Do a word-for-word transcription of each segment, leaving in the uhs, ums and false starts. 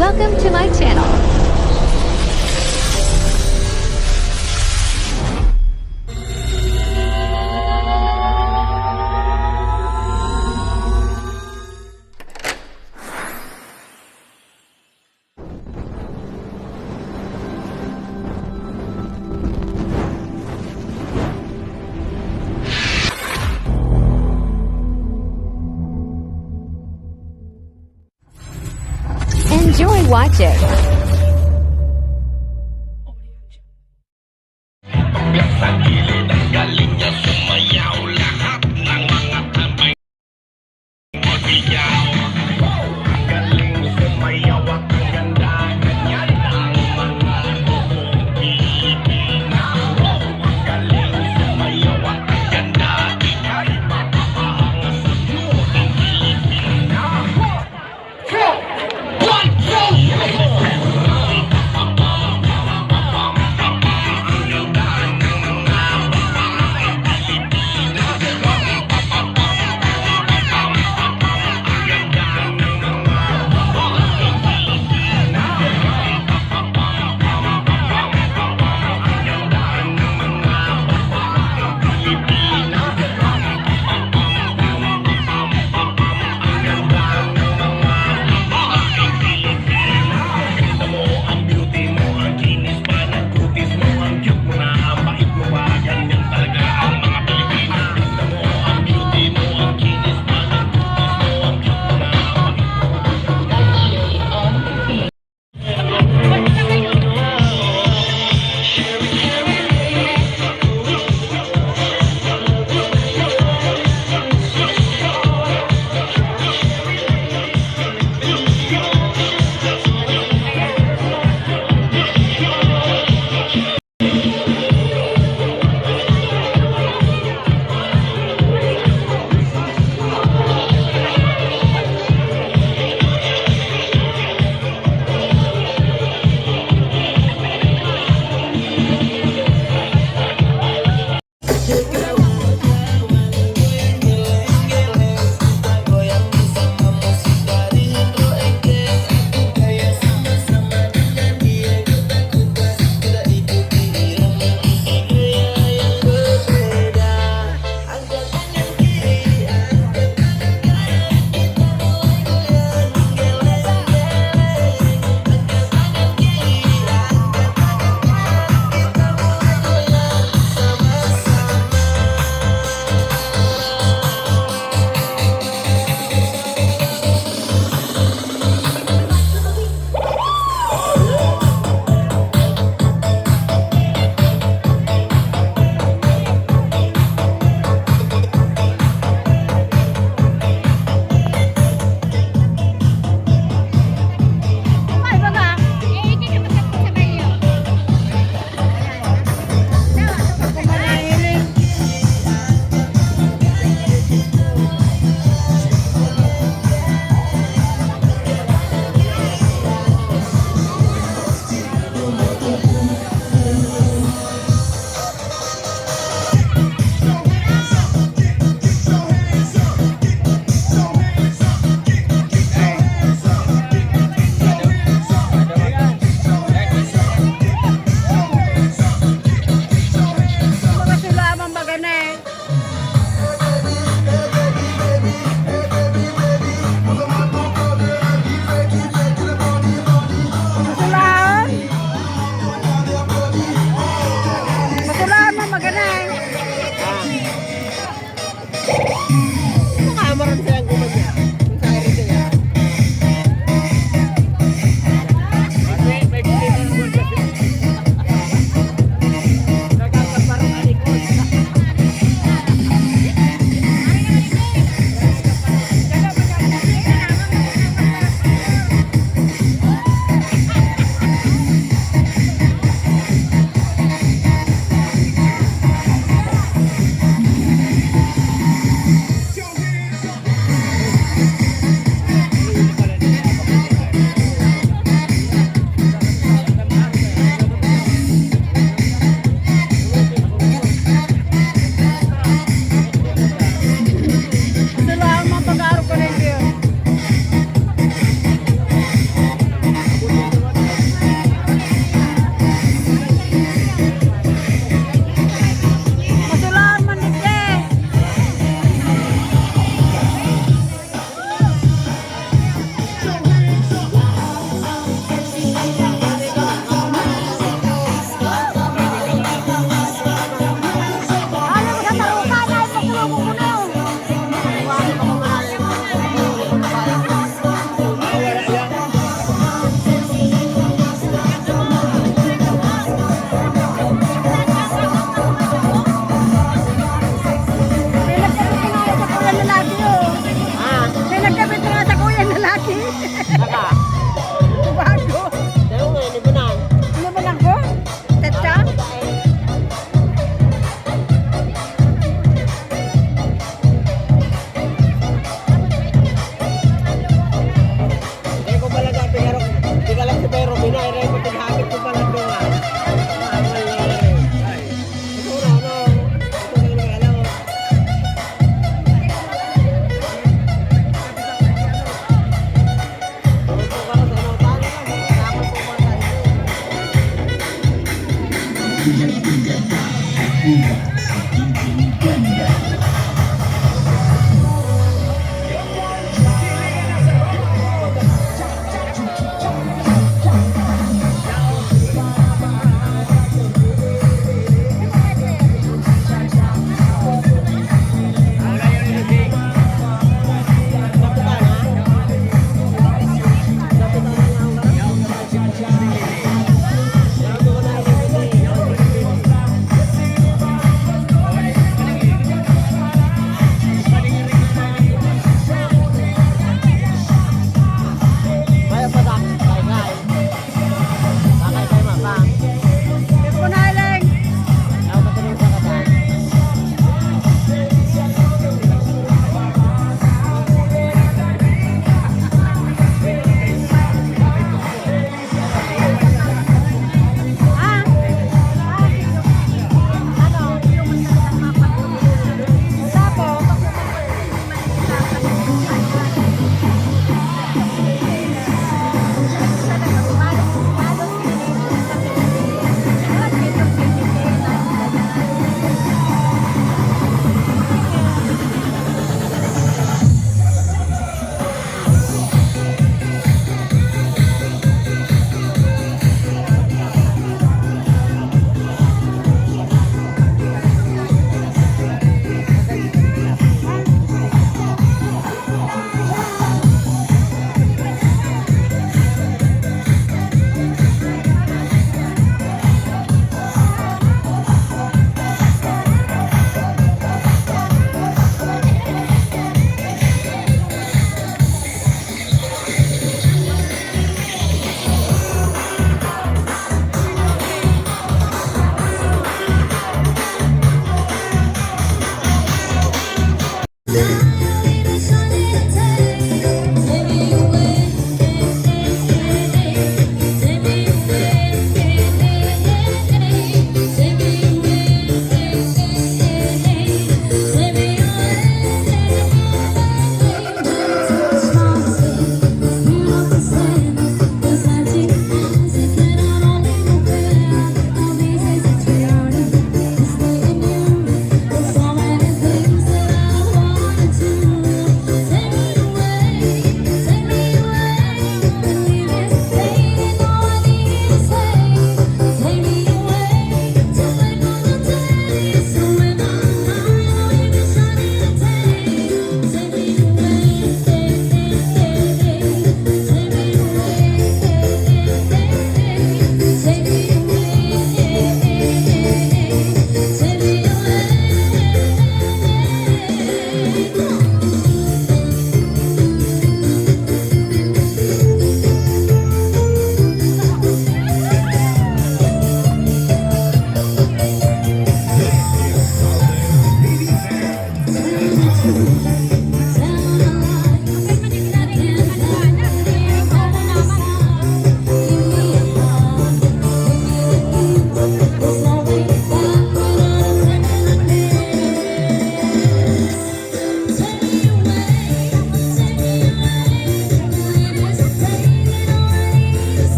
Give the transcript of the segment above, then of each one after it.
Welcome to my channel. Enjoy watching.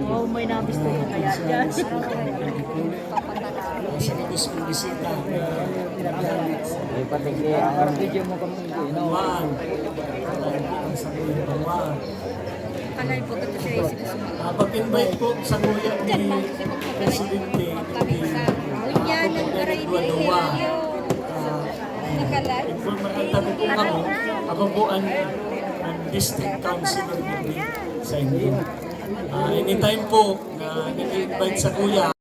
Wow, may nabisto na kaya dyan. Sa mismong bisita. May patigil. Video mo kami. Wow. Wow. Kalay po, ito siya yung sinusunod. Ah, pag-invite po sa kuya ni Presidente, Unya, nag-aray din, Emilio. Nakalay. Informal ang tabi po kamo. Ako po ang, ang district councilor dito sa inyo. Ah, anytime po na nag-invite sa kuya.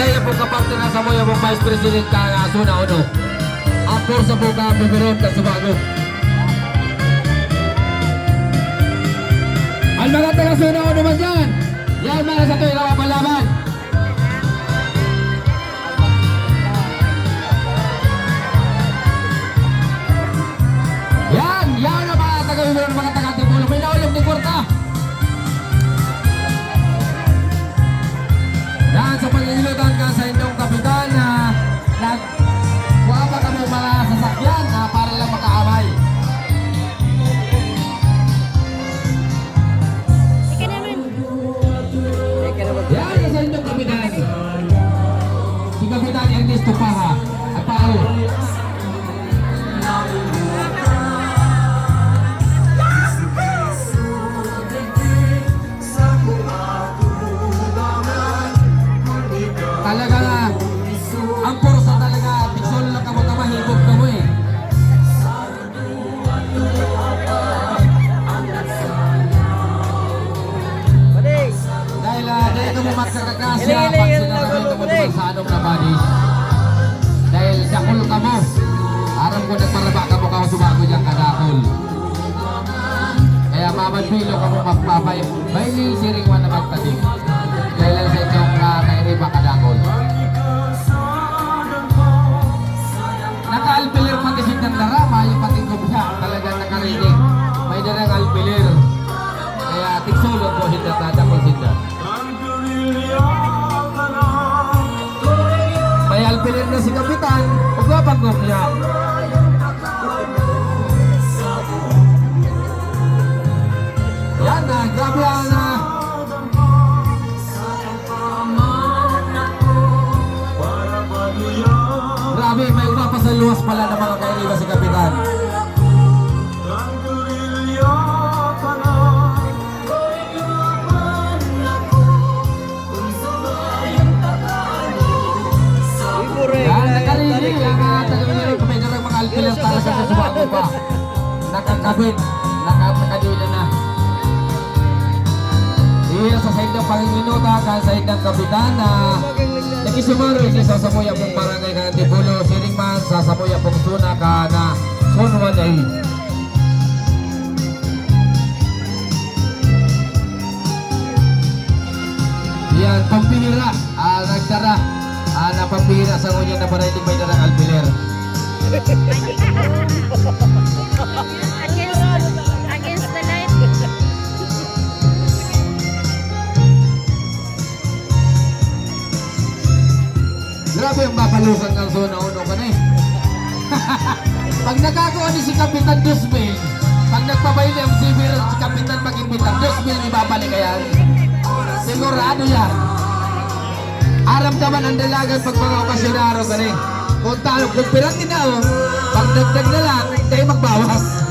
Sa iya pong kaparte na samuya pong Vice President kan, ah, Zona Uno. Ang forsa po ka Bibiron kan Subago. Ang mga taga Zona Uno man dyan. Yan, mga sa tuwing napapalaban. Yan, yan ang mga taga-Bibiron, mga taga-Antipolo. May naulog ni Kwarta. Yan, sa pag-iilotan ka sa inyong kapitan na nagkuha pa kami mga sasakyan na para lang makaamay. Ika naman. Yan, sa inyong kapitan. Si Kapitan Ernesto Paha. At Pao. Talaga, ang pursa talaga, Pichol na kamo, tama, hibog kamo eh. Dahil, ah, dahil kamo magkakakasya, pag sinabi kamo sa anong nabadi. Dahil dakul kamo. Aram ko nagparaba kamo, kamo Subago diyan kadakul. Kaya mamadpilo kamo magpapay. Baili siring man na magtadim. Dahil lang sa inyong, ah, kairiba kadakul. Naka-alpiler pati sindang dara, mayo pati kopya. Talagang nakarinig. May darang alpiler. Kaya tigsulog po sinda, dadakul sinda. May alpiler na si Kapitan, ugwa pang kopya. Yan na, grabe ang, ah, Grabe, may umapasaluwas pala na mga kairiba si Kapitan. Yan, nakarili ang, ah, taga-Bibiron, may darang mga alpiler talaga sa Subago pa. Nakakabit, naka-, nakadila na. Iya sa saindang panginginuta, kan saindang kapitan na nakisumaro ini sa samuya pong barangay kan Antipolo, siring man sa samuya pong zona kan, ah, Zone one A. Yan, pampihira. Ah, nagdara. Ah, napampihira sa ngunyan na barangay may darang alpiler. Against, against the light. Grabe ang mapalusan ng Zona Uno ka na eh. Pag nagkakaon ni si Kapitan dos mil, pag nagpabaili ang C B R si Kapitan mag-imbita, dos mil ibabalik ka yan. Sigurado yan. Aram ka man ang dalagan pag mga okasyonaro ka na eh. Kung tayo, kung pirang din na, oh. Pagdagdag na lang, tayo magbawas.